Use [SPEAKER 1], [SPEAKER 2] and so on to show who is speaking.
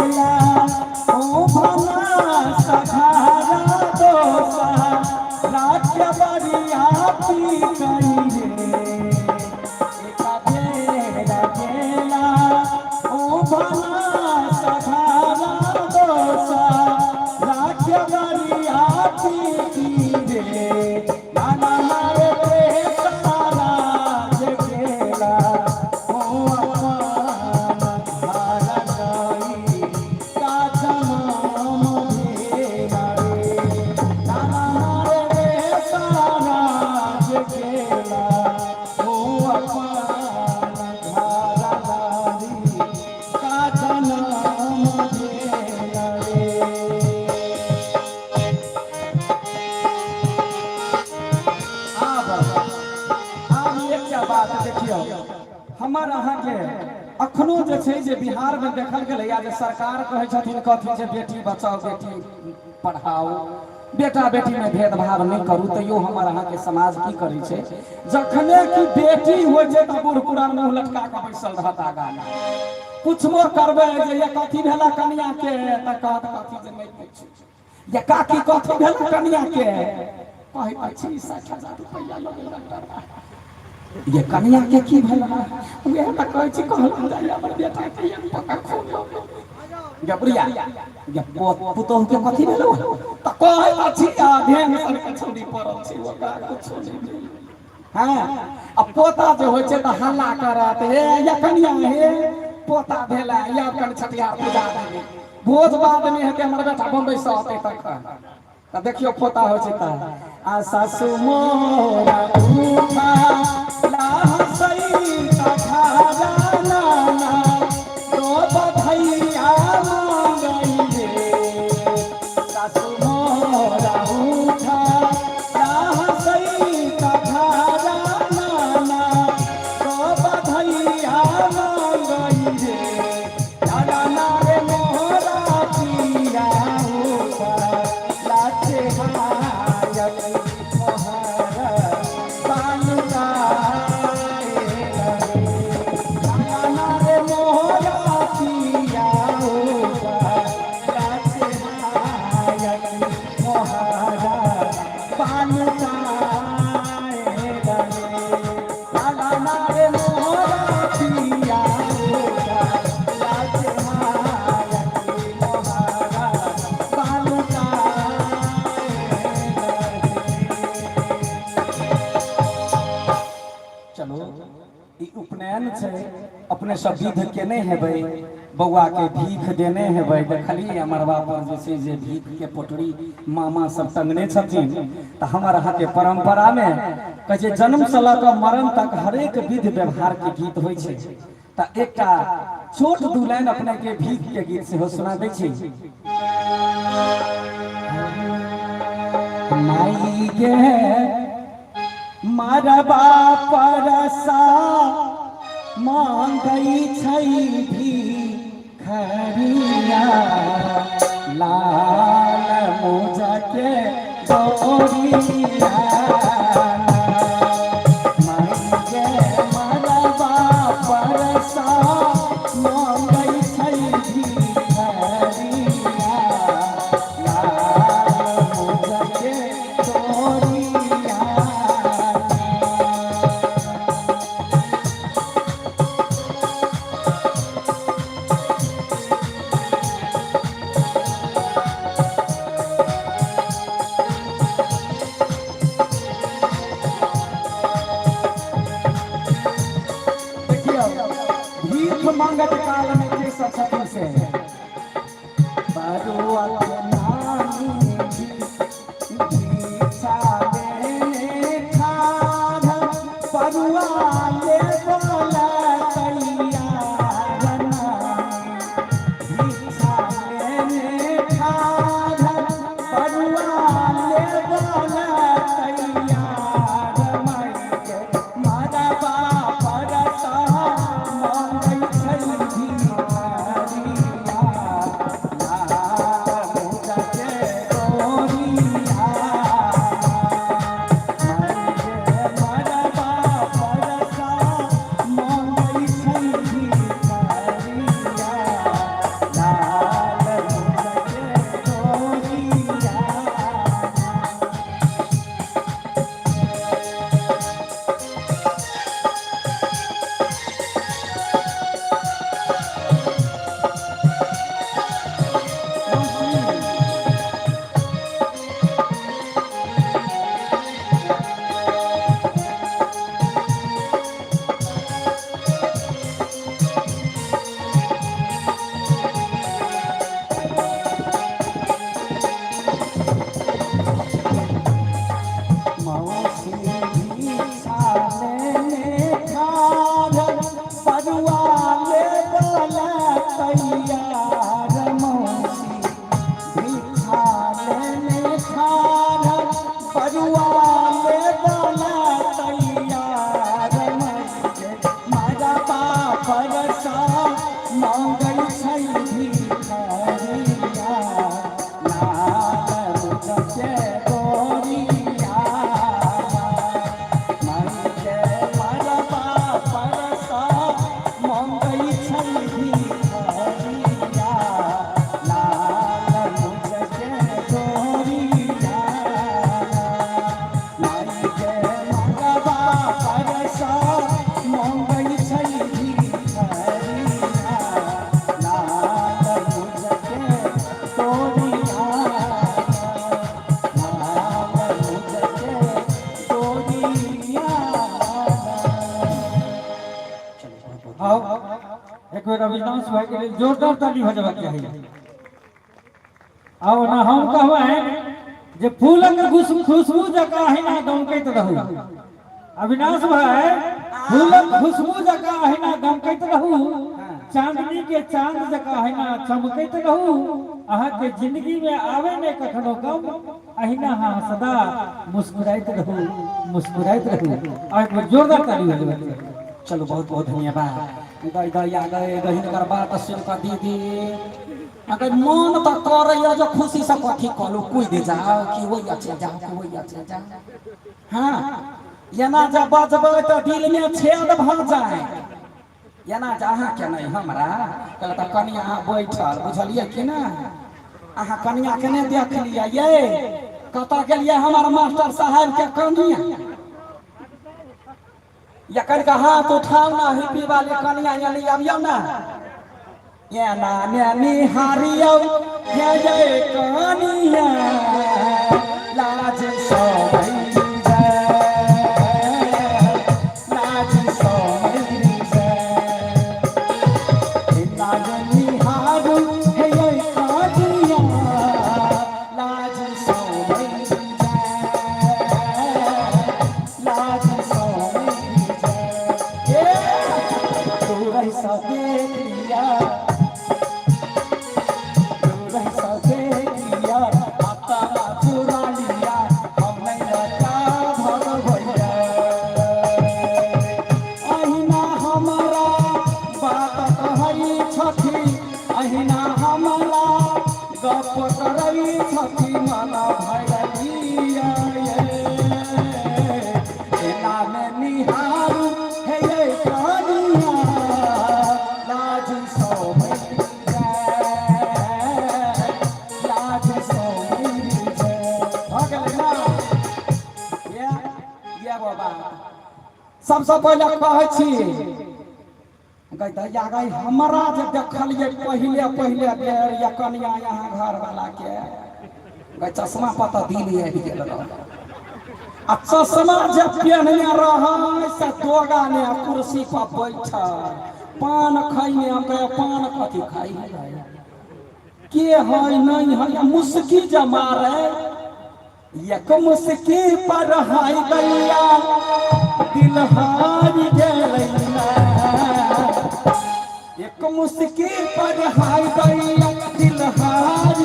[SPEAKER 1] गेला ओ भला सखारा दोसा राज्य बरियाती गई रे। एका बेरा गेला ओ भला सखारा दोसा राज्य बरियाती की रे। नाना मारे रे सारा गेला ओ अपन घर गई का जनम भेला रे। नाना मारे रे सारा गेला ओ अपन घर गई का जनम भेला रे। आब आब एकटा बात देखियौ, हमर अहाँके अखनो जे छै जे बिहारमे देखल गेलैया जे सरकार कहै छथिन कथी जे बेटी बचाओ बेटी पढ़ाओ, बेटा बेटीमे भेदभाव नहि करू, तैयो हमर अहाँके समाज की करै छै, जखने कि बेटी होइ छै तऽ बूढ़ पुरान मुँह लटका कऽ बैसल रहत आगामे। पुछबो करबै जे ये कथी भेला कनियाके, तऽ कहत कथी जे नहि पुछू। ये काकी कथी भेल कनिया के, कहै तऽ छी 60,000 रुपैआ लऽ गेल डॉक्टर। ये कनिया के की भेल, उएह तऽ कहै छी कहलहुँ जाइए हमर बेटा के एक पक्का खून लऽ गेल। ये बुढ़िया ये पुतोहु के कथी भेल, तऽ कहै तऽ छी आ ढेंग सन के छौड़ी पड़ल छी, ओकरा कुछो नहि भेल। हँ, आ पोता जे होइ छै तऽ हल्ला करत, हे या कनिया हे पोता भेल, या कनि छठिहार पूजा देबै, भोज बाद मे हेतै, हमर बेटा बम्बई से अतै तखन। तऽ देखियौ पोता होइ छै तऽ आ सासु मोरा उठा लाहसई तखारा नाना दो बधैया मांगई रे। सासु मोरा उठा लाहसई तखारा नाना दो बधैया मांगई रे। नाना नारे मोरा पिया उठा लाचे हायक मोहर बालुकाए रे। नाना रे मोरा पिया उठा लाचे हायक मोहर बालुकाए रे। नाना रे मोरा पिया उठा लाचे हायक मोहर बालुकाए रे। चलो ई उपनयन छै, अपने सब विध केने हेबै, बौआ के भीख देने हेबै। देखलियै मड़बा पर जे छै जे भीख के पोटरी मामा सब टंगने छथिन। तऽ हमर अहाँके परंपरा मे कहै छै जन्म से लऽ कऽ मरण तक हरेक विध व्यवहार के गीत होइ छै। तऽ एकटा छोट दू लाइन अपने के भीख के गीत सेहो सुना दै छी। माई गे मरबा परसा मांगै छै भिखरिया, लाल मोजा के डोरिया। माई गे मरबा परसा मांगै छै भिखरिया, लाल मोजा के डोरिया।
[SPEAKER 2] बेर अविनाश भाई के लेल जोरदार ताली भऽ जेबाक चाही। आ ओना हम कहबनि जे फूलक खुशबू जकाँ अहिना गमकैत रहू अविनाश भाई, फूलक खुशबू जकाँ अहिना गमकैत रहू, चांदनी के चांद जकाँ अहिना चमकैत रहू। अहाँके जिंदगी में आवे ने कखनो गम, अहिना अहाँ सदा मुस्कुराइत रहू, मुस्कुराइत रहू। आ एक बेर जोरदार ताली हो जेबाक चाही।
[SPEAKER 1] चलू, बहुत बहुत धन्यवाद। गई गई आ गए गई, हिनकर बात सुन कऽ दीदी अगर मन तऽ करैया जे खुशी से कथी कहलू, कूद जाओ कि वही अच्छे जाओ कि वही अच्छे जाओ। हाँ, एना जे बजबै तऽ दिल में छेद भऽ जाए। एना जे अहाँके नहि, हमरा कहलक तऽ कनिया अहाँ बैठल, बुझलियै कि ने? अहाँ कनिया के नहि देखलियै? ये कतऽ गेलियै हमर मास्टर साहेब के कनिया? या कनिका हाथ उठाउ ना, हिप्पी वाली कनिया एली, अबियौ ना। एना ने निहारियौ हे ये कनिया, लाज सवैर जाय, लाज सवैर जाय। लाज निहारू हे ये कनिया, लाज सवैर जाय, लाज सवैर जाय। ए दूर सँ देख लिया, दूर सँ देख लिया, अपना चुरा लिया, हम नहीं लगा भगवैया। अहिना हमरा बात कहै छथि, अहिना हमरा गप करै छथि, मन भरलिया। एना मे निहारू हे ये कनिया, लाज सवैर जाय, लाज सवैर जाय। भऽ गेलै ना? ये ये बाबा, सबसँ पहिले कहै छी गई दैया गई, हमरा जे देखलियै पहिले पहिले बेर या कनिया यहाँ घर वाला के गई, चश्मा पर तऽ दिल आबि गेल रहै। आ चश्मा जे पेहने रहै से दोगा ने कुर्सी पर बैठल पान खैने। हम कहियै, पान कथी खाइ है, के है नहीं है? मुस्की जे मारे, एक मुस्की पर हाय गैया दिल हार गेलै ना। एक मुस्की पर हाय गैया दिल हार